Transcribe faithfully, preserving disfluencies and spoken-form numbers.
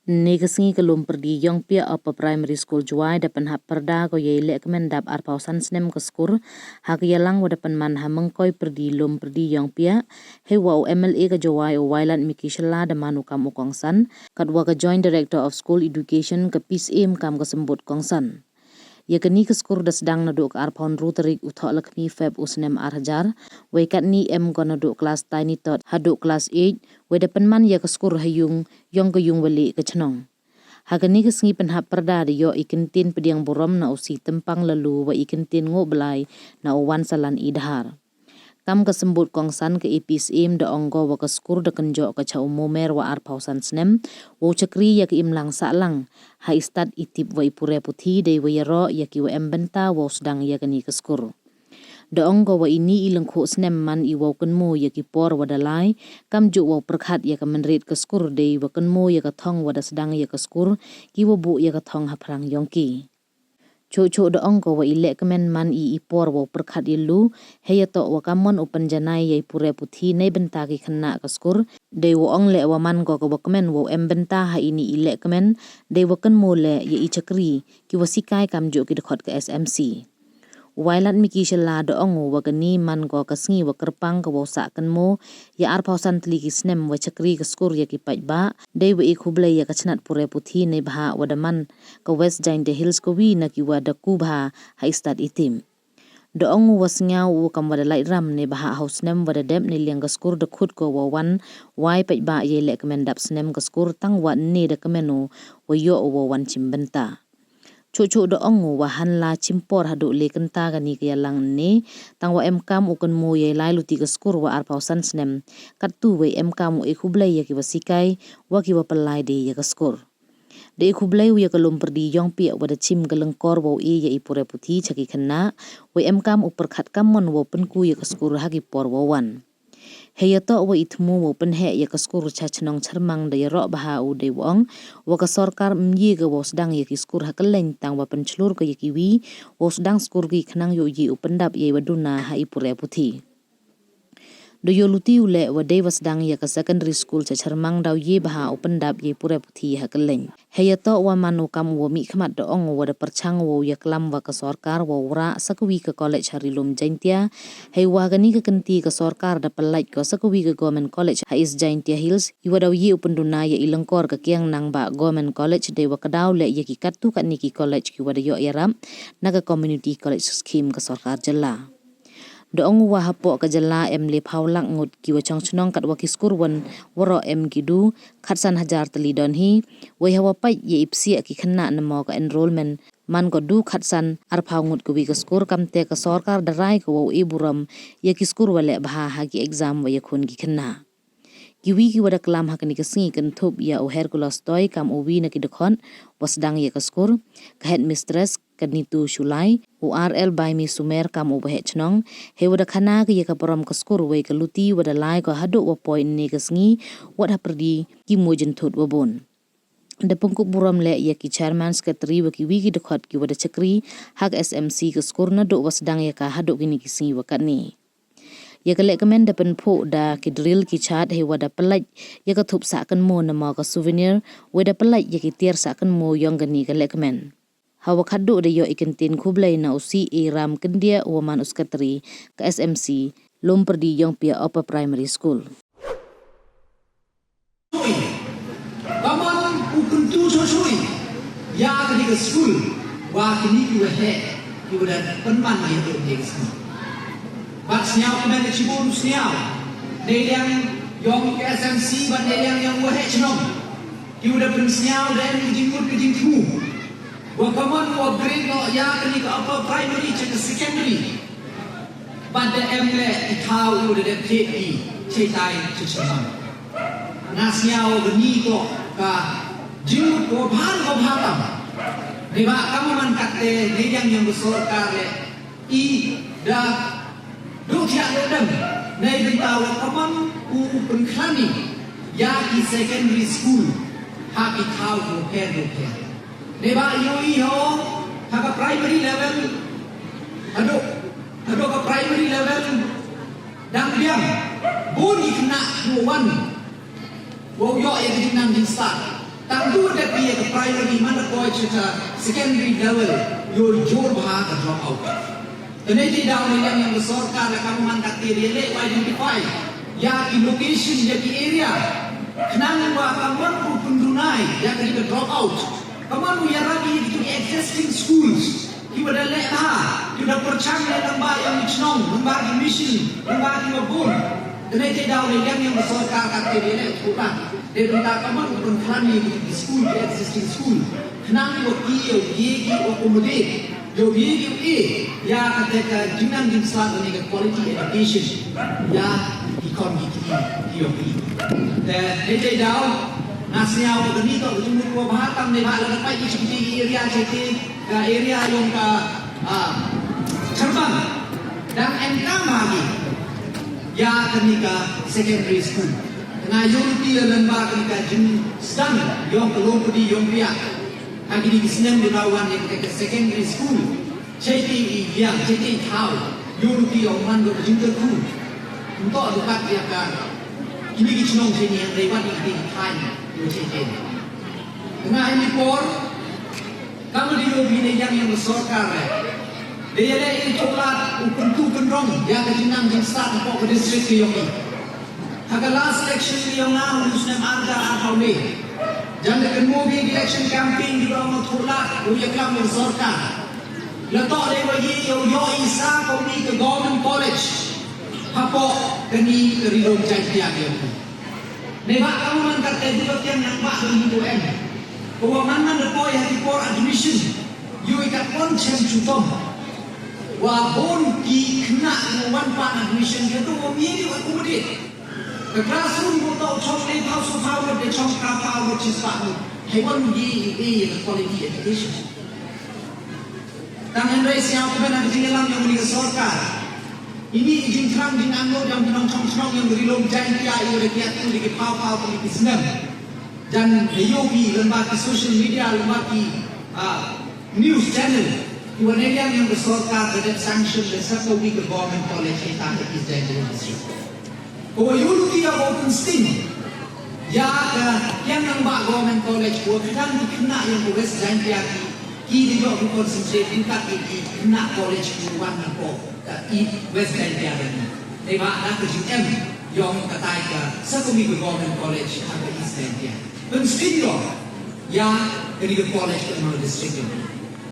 Ynne ka sngi ka Lum Pyrdi Yongpiah Upper Primary School Jowai da pynhap pyrda ko yei lehkmen dap arphaw san snem ka skur, ha ka yalang wa da pynman ha Mynkoi Pyrdi Lum Pyrdi Yongpiah, heiwa u M L A ka Jowai u Wailadmiki Shylla da man u kam u kongsan, katwa ka Joint Director of School Education ka P S M kam ka symbud kongsan. Ya kani ka skur da sdang naduh ka arphaw ynru tarik u Thohlakhmi Feb u snem ar hajar, wei katni em ko naduh klas tiny tot haduh klas eight, wei da pynman ya ka skur ha yung yong ka yung wali ka chnong. Ha kani ka sngi pynhap pyrda da yoh i kyntien pdiang burom na u C Tympang Laloo wa i kyntien nguh blai na u Wansalan Idhar. Kam ka symbud kongsan ka A P S M da ong ko wa ka skur da kynjoh ka cha u momer wa arphaw san snem, wow chakri ya ka imlang sahlang, ha i stad i tip wa i pure puthi dei wa yaroh ya ki wa em bynta wow sdang ya kani ka skur. Da ong ko wa ini i lyngkhuh snem man i wow kynmaw ya ki por wa da lai, kamjooh wow pyrkhat ya ka mynried ka skur dei wa kynmaw ya ka thong wa da sdang ya ka skur, ki wa buh ya ka thong haphrang yong ki. Chuh chuh da ong ko wa i lehkmen man i i por wow pyrkhat ya lu, heiyatoh wa kammon u pynjanai ya i pure puthi neibynta ki khynnah ka skur, dei wa ong leh wa man ko ka wa kmen wow em bynta ha ini i lehkmen, dei wa kynmaw leh ya i chakri, ki wa sikai kamjooh ki dkhot ka S M C. Wailadmiki Shylla da ong u wa kani man ko ka sngi wa kyrpang ka wow sah kynmaw ya arphaw san tylli ki snem wa chakri ka skur ya ki paidbah, dei wa i khublei ya ka chnat pure puthi neibhah wa da man ka West Jaintia Hills ka wi na ki wa da ku bha ha i stad i tip. Da ong u wa sngew u kam wa da lait ram neibhah ha u snem wa da dep neiliang ka skur da khut ko wa wan wai paidbah yei lehkmen dap snem ka skur tang wa ynne da kmen u wa yoh u wa wan chim bynta. Chuh chuh da ong u wa hanla chim por haduh le kynta kani ka yalang ynne, tang wa em kam u kynmaw yei lai luti ka skur wa arphaw san snem, kattu wei em kam u e khublei ya ki wa sikai, wa ki wa pynlai dei ya ka skur. Da e khublei u ya ka Lum Pyrdi Yongpiah wa da chim ka lyngkor wow e ya i pure puthi cha ki khynnah, wei em kam u pyrkhat kammon wow pynku ya ka skur ha ki por wow wan. Heiyatoh wa i thmu wow pynheh ya ka skur cha chnong Chyrmang da yaroh bha u dei wa ong, wa ka sorkar ym ye ka wow sdang ya ki skur ha kylleiñ tang wa pynchlur ka ya ki wi, wow sdang skur ki khnang yow ye u pyndap yei wa duna ha i pure puthi. Da yoh luti u leh wa dei wa sdang ya ka secondary school cha Chyrmang daw ye bha u pyndap yei pure puthi ha kylleiñ. Heiyatoh wa man u kam u wa mih khmat da ong u wa da pyrchang wow ya klam wa ka sorkar wow rah sa ka wi ka college ha Ri Lum Jaintia. Heiwa kani ka kynti ka sorkar da pynlait ko sa ka wi ka government college ha East Jaintia Hills, i wa daw ye u pynduna ya i lyngkor ka kiang nang ba government college dei wa ka daw leh ya ki kattu katni ki college ki wa da yoh yarap na ka community college scheme ka sorkar jylla. Da ong u wa hapoh ka jylla em le phaw lak ngut ki wa chong chnong katwa ki skur wan waroh em ki du khatsan hajar tylli don hi, wei hawa pait ya i psiah ki khynnah namo ka enrollment man ko du khatsan arphaw ngut ka wi ka skur, kamte ka sorkar da rai ko wow e burom ya ki skur wa leh bha ha ki exam wa yakhun ki khynnah. Ki wi ki wa da klam ha kani ka sngi kynthup ya u Hercules Toi kam u wi na ki dkhot wa sdang ya ka skur, ka headmistress ka Nitu Shulai, u R L Baimi Sumer kam u waheh chnong, heiwa da khana ka ya ka parom ka skur wei ka luti wa da lai ko haduh wa poi ynne ka sngi, wat hapyrdi ki mujynthut wa bun. Da pynkup burom leh ya ki chairman, secretary wa ki wi ki dkhot ki wa da chakri ha ka S M C ka skur naduh wa sdang ya ka haduh kini ki sngi wa katni. Ya ka lehkmen da pynphuh da ki drill ki chart heiwa da pynlait ya ka thup sah kynmaw namo ka souvenir, wei da pynlait ya ki tiar sah kynmaw yong kani ka lehkmen. Hawa khatduh da yoh i kyntien khublei na u C A Ram Kyndiah wa man u secretary ka S M C Lum Pyrdi Yongpiah Upper Primary School. Kamon u kyntu choi choi ya kani ka skul wa kini ki waheh ki wa da pynman ya kani ka skul. Bad sniaw kmen ka chibun sniaw neiliang yong ka S M C bad neiliang yong waheh chnong ki wa da pynsniaw da em ka jingmut ka jingthmu wa kamon u upgrade noh ya kani ka upper primary cha ka secondary. Bad da em leh i thaw i wa da dep thied i cheitai cha Chyrmang. Nga sniaw wa kani toh ka jingmut ko bha ko bha tam. Neibhah kamon man katte neiliang yong ka sorkar leh i da duh thiah duh dem neibynta wa kamon u pynkhlaiñ ya ki secondary school ha ki thaw ko pher ko pher. Neibhah yoh i ho ha ka primary level haduh haduh ka primary level dang biang bun i khynnah ki wa wan wow yoh ya ka jingnang jingstad. Tang du dep ya ka primary, man da poi cha ka secondary level, yow jur bha ka drop out. Te neitæ daw neiliang yong ka sorkar leh kam man kattæ da yaleh u identify ya ki location, ya ki area, khnang wa kamon u pynduna i ya kani ka drop out, kamon u yarap i ya ki existing schools kiwa da leh bha, kiwa da pyrchang leh lyngba yong ki chnong, lyngba ki mission, lyngba kiwa bun. Te neitæ daw neiliang yong ka sorkar kattæ da yaleh u thooh lad, dei bynta kamon u pynkhlan ya ki school, ki existing school, khnang wa ki yow ye ki u accommodate, yow ye ki u e ya katæ ka jingnang jingstad, kani ka quality education ya ki khon ki kti ki yong i. Te neitæ daw nga sñiaw wa kani toh ka jingmut wa bha tam neibhah lada pait i cha kitæ ki area, cha kitæ ka area yong ka, ah, Chyrban, dang emkaam bha ki ya kani ka secondary school. Nga yooluti ya lyngba kani ka jingsdang yong ka Loomkdi Yongpiah, ha kini ki snem da wan ya kani ka secondary school, chaitæ i liang, chaitæ i thaw, yooluti ya u man ko ka jingkyrkhu. Ymtoh du kat ya ka, kini ki chnong chaini, hynrei wa kini ki thaiñ, yow chaitæ. Nga ini por, kamwa da yoo phi neiliang yong ka sorkar leh, da yaleh i thooh lad u kyntu kynrong ya ka jingnang jingstad hapoh ka district ka yong i. Ha ka last election ka yong nga ha u snem ar hajar arphaw le, jan da kynmoo phi election campaign, ki ong thooh lad u yaklam yong ka sorkar. La toh deiwa ye yow yoh i sa ka uni ka government college hapoh kani ka Ri-loom Jaiñtia ka yong i. Neibhah kamwa man kattæ du ka Kiang Nangbah ka hi ko em. Kawa man man da poi ha ki por admission, yow i katwon chem chitom, wa boon ki khynnah kiwa wan pan admission, kiwa toh wa ym ye ki u accommodate. Ka classroom kawa toh chong lephaw soophaw ngut, da chong phraphaw ngut, chispah ngut. Heiwon ye i e ya ka quality education. Tang hynrei sñiawkmen ha ka jingyalam yong kani ka sorkar, ini i jingthrang jingangnud yong ki nongchong chnong yong ka Ri-loom Jaiñtia, iwa da kiartu da ki phaw phaw tylli ki snem, jan da yoo phi lyngba ki social media, lyngba ki, ah, news channel, iwa neiliang yong ka sorkar da dep sanction da sa kawi ka government college heitæ ha East Jaintia Hills District. Kawa yooluti ya wow pynsting ya ka Kiang Nangbah Government College, kawa kdang ki khynnah yong ka West Jaintia ki, ki da yoh ki concentrate ryngkat ya ki khynnah college kiwa wan napoh ka East, West Jaintia ka ni. Neibhah da ka jingem yong katai ka sa kawi ka government college ha ka East Jaintia. Pynsting ko ya kani ka college ka yong ka district yong i.